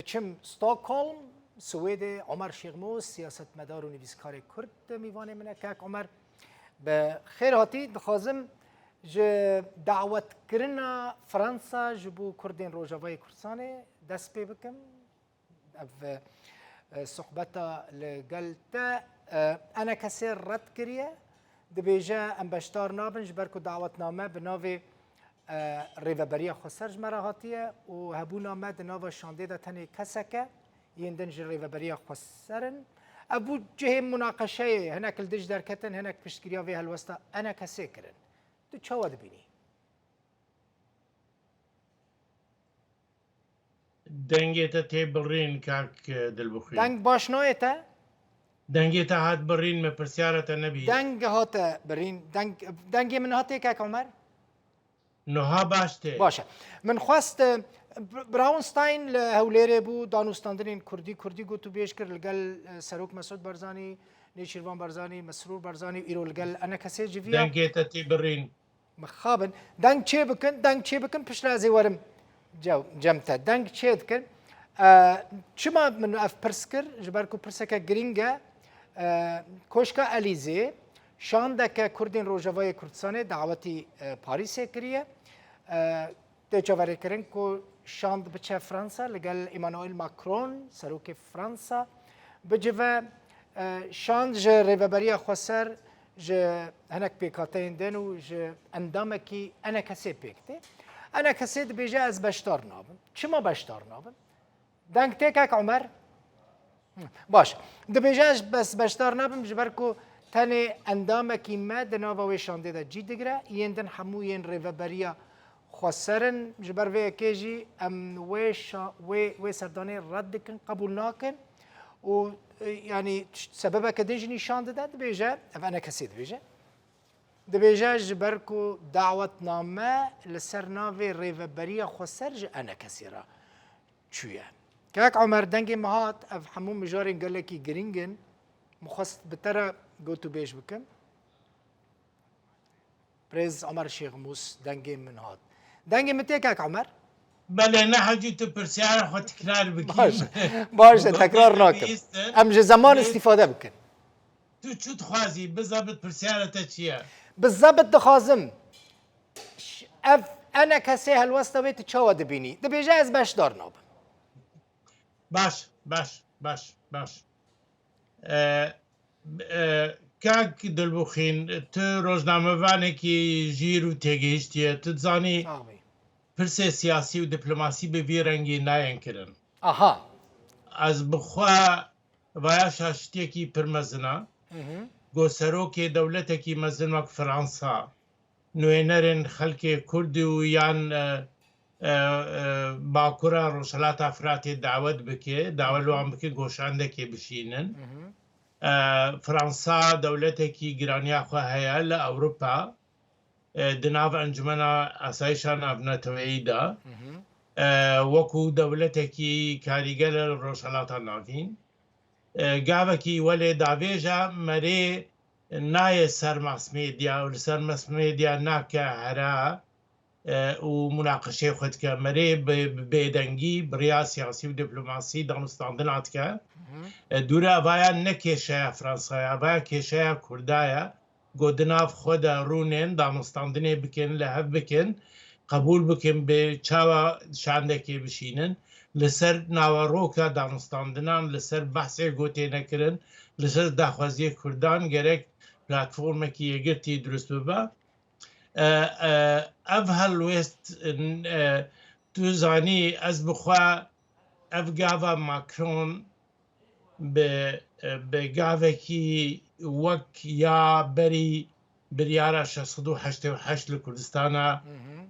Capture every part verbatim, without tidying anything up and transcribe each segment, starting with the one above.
Çim Stockholm, Swêdê, Omer Şêxmûs, siyasetmedar û nivîskarê Kurd mîvanê min e. Kak Omer, bi xêr hatî. Dixwazim ji dawetkirina Fransa ji bo Kurdên Rojavayê Kurdistanê dest pê bikim. Ev, e, sohbeta li gel te, e, enekesê red kiriye. Dibêje, em beşdar nabin, ji ber ku dawetname bi navê, e, Rêveberiya Xweser ji me re hatiye û hebûna me di nava şandê de tenê kesek e, yên din ji Rêveberiya Xweser in. Ev bû cihê munaqeşeyê, hinek li dij derketin, hinek piştgiriya vê helwesta enekesê kirin. Tu çawa dibînî? Dengê te tê birîn, kak Dilbixwîn. Deng baş nayê te? Dengê te hat birîn, me pirsyara te nebî. Deng hate birîn. Deng, dengê min hate, kak Omer? Niha baş tê. Baş e. Min xwest, e, Br-, Brownstein li Hewlêrê bû, danûstandinên kurdî, kurdî gotûbêj kir li gel, e, Serok Mesûd Barzanî, Nêçîrvan Barzanî, Mesrûr Barzanî û îro li gel enekesê civiya. Dengê te tê birîn. Mixabin. Deng çê bikin, deng çê bikin, piştre ez ê werim ce-, cem te. Deng çê dikin. E, çima min ev pirs kir? Ji ber ku pirseke girîng e. E, Koşka Elîzê, şandeke Kurdên Rojavayê Kurdistanê dawetî, e, Parîsê kiriye. E, Tê çaverêkirin ku şand biçe Fransa li gel Emmanuel Macron, serokê Fransa, bicive, e, şand ji Rêveberiya Xweser, ji hinek pêkhateyên din û ji endamekî enekesê pêk tê. Enekesê dibêje, ez beşdar nabim. Çima beşdar nabim? Deng tê, kek Omer? Baş. Dibêje, ez bes beşdar nabim, ji ber ku tenê endamekî me di nava wê şandê de cî digire, yên din hemû yên Rêveberiya Xweser in. Ji ber vê yekê jî em wê şa-, wê, wê serdanê red dikin, qebûl nakin. Û, e, yanî, sebebeke din jî nîşan dide, dibêje, ev enekesê dibêje. Dibêje, ji ber ku dawetname li ser navê Rêveberiya Xweser ji enekesê re çûye. Kek Omer, dengê min hat, ev hemû mijarên gelekî girîng in. Min xwest bi te re gotûbêj bikim. Birêz Omer Şêxmûs, dengê min hat. Dengê min tê, kek Omer? Belê, ne hecî tu pirsyara xwe tekrar bikî. Baş, baş e, tekrar nakim. Em ji zeman îstîfade bikin. Tu çi dixwazî? Bizabit pirsyara te çi ye? Bizabit dixwazim, ş-, ev enekesê helwesta wê tu çawa dibînî? Dibêje, ez beşdar nabim. Baş, baş, baş, baş. E, e, kak Dilbixwîn, tu rojnamevanekî jîr û têgihiştî ye. Tu dizanî, pirsê siyasî û diplomasî bi vî rengî nayên kirin. Aha. Ez bi xwe vaya şaşitiyekî pir mezin a. Go serokê dewletekî mezin wek Fransa, nûênerên xelkê Kurd û yan, e, e, e, Bakura Rojhilata Firatê dawet bike, dawet li wan bike, go şandekê bişînin. E, Fransa dewletekî giraniya xwe heye li Ewropa, e, di nav Encumena Asayişa Navneteweyî de, e, wekû dewletekî karîger li Rojhilata Navîn. E, gavekî welê davêje merê nayê ser mass media û li ser mass media nake here, e, û munaqeşeyê xwe dike. Merê bi, bi bêdengî bi riya siyasî û diplomasî danûstandina dike. E, dûre evaya ne kêşeya Fransaya, evaya kêşeya Kurda ye. Go di nav xwe de rûnên danûstandinê bikin, li hev bikin, qebûl bikin, bi çawa şandekê bişînin, li ser naveroka danûstandinan, li ser behsê go têne kirin, li ser daxwaziyê Kurdan gerek platformekî yekgirtî dirust bibe. E, e, ev helwêst, e, tu zanî, ez bi xwe ev gava Macron bi, bi gavekî wek ya berî biryara şeş sed û heştê û heşt li Kurdistana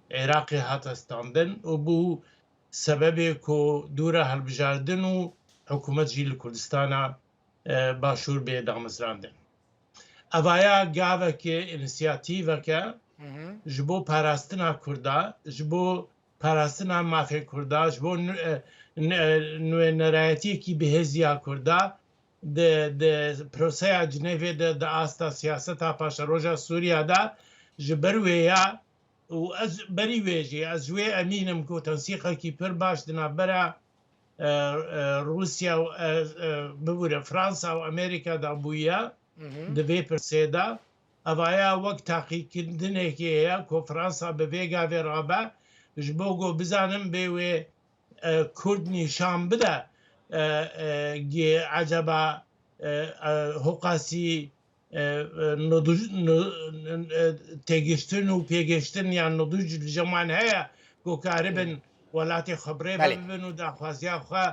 Iraqê hate standin û bû sebebê ku dûra hilbijardin û hikûmet jî li Kurdistana, e, Başûr bê damezrandin. Evaya gaveke, înisiyatîveke ji bo parastina Kurda, ji bo parastina mafê Kurda, ji bo nu-, e, n-, e, nûnerayetiyekî bihêz ya Kurda di, di proseya Cinêvê de, di asta siyaseta paşeroja Sûriya de ji ber wê ya û ez berî wê jî, ez ji wê emîn im ku tensîqekî pir baş di navbera e, e, Rûsya û, e, e, bibûre, Fransa û Amerîka de bûye di vê pirsê de. Evaya wek taqîkirinekê heye ku Fransa bi vê gavê rabe, ji bo ku bizanin bê wê, e, Kurd nîşan bide, e, e, gê eceba, e, e, hoqasî, e, e, nudûj, nu-, e, têgiştin û pêgiştin yan nudûj li cem wan heye ku karibin welatê xwe bi rê ve bibin û daxwaziya xwe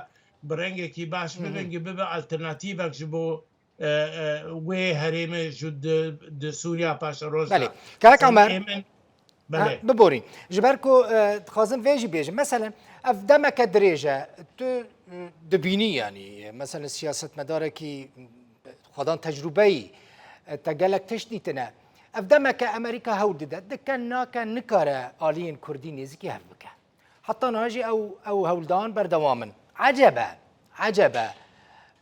bi rengekî baş bibin, ku bibe alternatîvek ji bo, e, e, wê herêmê ji di, di Sûriya paşeroja. Belê. Kak Sen Omer, ê min, ha, belê. Biborîn. Ji ber ku, e, dixwazim vê jî bêjim. Meselen, ev demeke dirêj e. Tu, e, dibînî, yanî, e, meselen, siyasetmedarekî, e, xwedan tecrûbeyî, e, te gelek tişt dîtine. Ev demeke Amerîka hewl dide, dike, nake, nikare aliyên Kurdî nêzîkî hev bike. Heta niha jî ew, ew hewldan berdewam in. Ecebe, ecebe,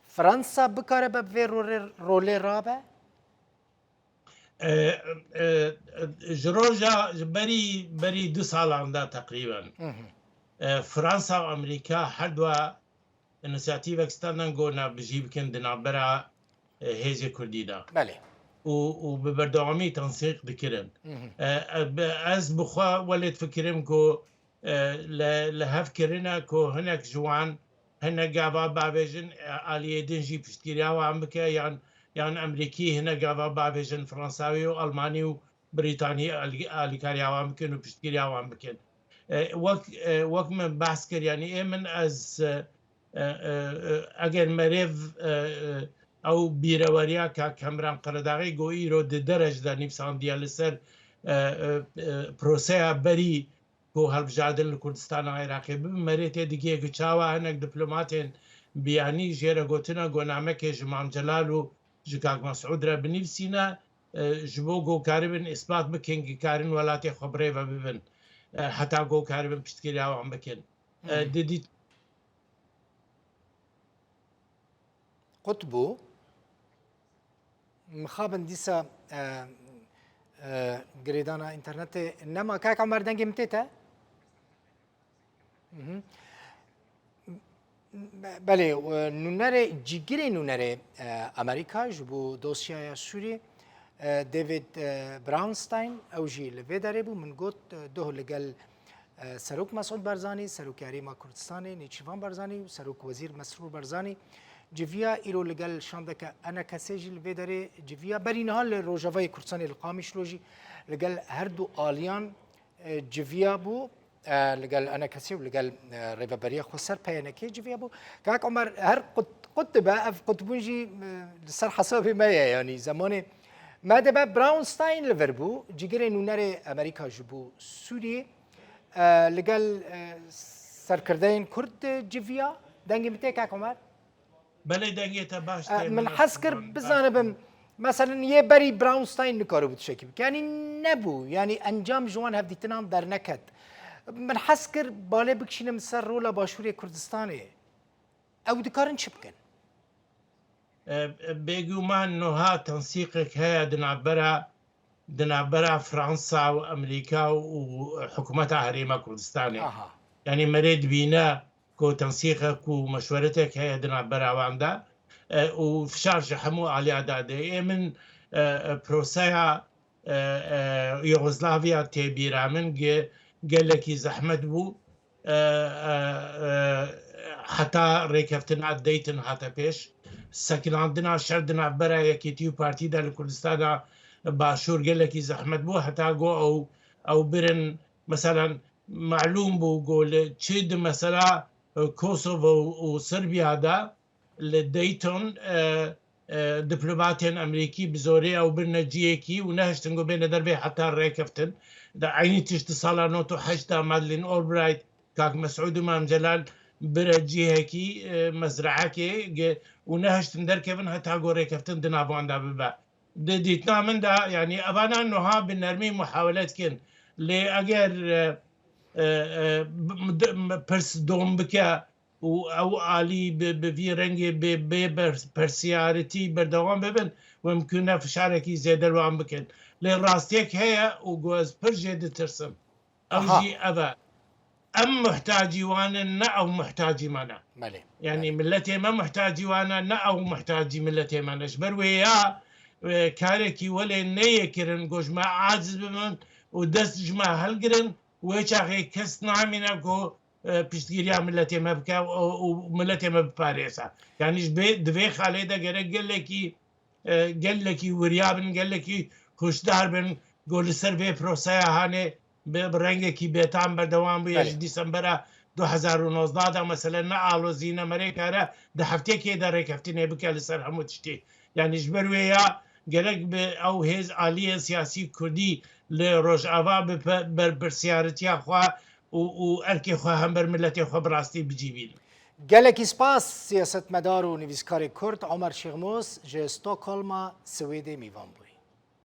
Fransa bikare be vê rolê, rolê rabe? E, e, e, ji roja, ji berî, berî du salan de teqrîben, Hı hı. e, Fransa û Amerîka her dua înisiyatîvek standan ku navbijî bikin di navbera, e, hêzê Kurdî de. Belê. Û, û bi berdewamî tensîq dikirin. Hı hı. E, e, bi, ez bi xwe welê difikirim ku, e, li, li hev kirine ku hinek ji wan hinek gava bavêjin, e, aliyê din jî piştgiriya wan bike, yan, yan Amerîkî hinek gava bavêjin, Fransawî û Almanî û Brîtanî alî-, alîkariya wan bikin û piştgiriya wan bikin. E, wek, e, wek min behs kir, yanî ê min ez, e, e, e, e, eger merêv, e, e, ew bîreweriya Kak Kemran Qeredaxî ku îro di derec de nivîsandiye li ser, e, e, e, proseya berî ku hilbijardin li Kurdistana Iraqê bibe, merê tê digihê ku çawa hinek diplomatên biyanî jê re gotina ku namekê ji Mam Celal û ji Kak Mesûd re binivîsîne, e, ji bo ku karibin îspat bikin ku karin welatê xwe bi rê ve bibin, e, heta ku karibin piştgiriya wan bikin. E, Hı hı. di dît- Qut bû. Mixabin dîsa, e, e, girêdana înternetê nema. Kak Omer, dengê min tê te? Mhm. Be-, belê, e, nûnerê, cîgirê nûnerê, e, Amerîka ji bo dosyaya Sûriyê, e, David, e, Brownstein, ew jî li vê derê bû. Min got, e, doh li gel, e, Serok Mesûd Barzanî, Serokê Herêma Kurdistanê, Nêçîrvan Barzanî û Serok Wezîr Mesrûr Barzanî civiya. Îro li gel şandeke ENKSê jî li vê derê civiya. Berî niha li Rojavayê Kurdistanê li Qamişlo jî li gel her du aliyan, e, civiya bû, e, li gel ENKSê û li gel, e, Rêveberiya Xweser P Y N K civiya bû. Kak Omer, her qut, qut dibe, ev qutbûn jî, e, li ser hesabê me ye, yanî zemanê me dibe. Brownstein li vir bû, cîgirê nûnerê Amerîka ji bo Sûriyê, e, li gel, e, serkirdeyên Kurd civiya. Dengê min tê, Kak Omer? Belê, dengê te baş E, tê, min min hez kir, bizanibim, meselen, yê berî Brownstein nikaribû tiştekî bike. Yanî nebû, yanî encam ji wan hevdîtinan derneket. Min hez kir balê bikişînim ser rola Başûrê Kurdistanê. Ew dikarin çi bikin? E, e, bêguman niha tensîqek heye di navbera, di navbera Fransa û Amerîka û hikûmeta Herêma Kurdistanê. Aha. Yanî merê dibîne ku tensîqek û meşweretek heye di navbera wan de, e, û fişar ji hemû aliya de dê. Ê min, e, e, proseya, e, e, Yugoslavya tê bîra min ge-, gelekî zehmet bû. E, e, e, heta rêkeftina Dayton hate pêş. Sekinandina şer di navbera Yekîtî û Partî de li Kurdistana Başûr gelekî zehmet bû. Heta go ew, ew birin, meselen, malûm bû, go li çi di mesela, e, Kosovo û Sirbiya de li Dayton, e, e, diplomatên Amerîkî bi zorê ew birine cihekî û nehiştin ku bêne dervê heta rêkeftin. Di eynî tişt di sala nod û heşt de Madeleine Albright, Kak Mesûd û Mam Celal bire cihekî, e, mezreekê ge-, û nehiştin derkevin heta ku rêkeftin di nav wan de bibe. Di dîtina min de, yanî evana niha bi nermî muhawele dikin. Lê eger, e, e, e, bi-, bi-, pirs dom bike û ew alî bi, bi vî rengê bê, bê ber-, persiyarîtî berdewam bibin, wê mimkûn e fişarekî zêde li wan bikin. Lê rastiyek heye û ku ez pir jê ditirsim. Ew Aha. jî ev e. em muhtacî wan in, ne ew muhtacî me ne. Belê. Yanî milletê me muhtacî wan e, ne ew muhtacî milletê me ne. Ji ber wê ya, e, karekî welê neyê kirin, ku ji me aciz bibin û dest ji me hilgirin, wê çaxê kes namîne ku, e, piştgiriya milletê me bike û, û milletê me biparêze. Yanî ji bê, di vê xalê de gerek gelekî, e, gelekî wiriya bin, gelekî huşdar bin, ku li ser vê proseya hanê bi, bi rengekî bêtam berdewam bûye. Belê. Ji Dîsembera du hezar û nozdeh de mesele ne alozî ne merêkare di heftêkê de rêkeftinê bike li ser hemû tiştî. Yanî ji ber wê ya gerek bi ew hêz aliyên siyasî kurdî li Rojava bi pe-, berpirsiyaritiya xwe û, û erkê xwe hember miletê xwe bi rastî bicîvînin. Gelekî spas siyasetmedar û nivîskarê Kurd Omer Şêxmûs ji Stockholma Swêdê mîvan bû.